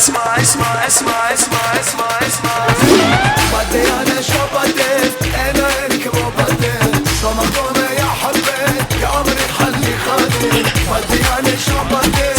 Smile, smile, smile, smile, smile, smile. بدي انا شو بدي انا الك مو بدي شو ما يا حبي يا عمري تحلي خدي بدي انا شو بدي.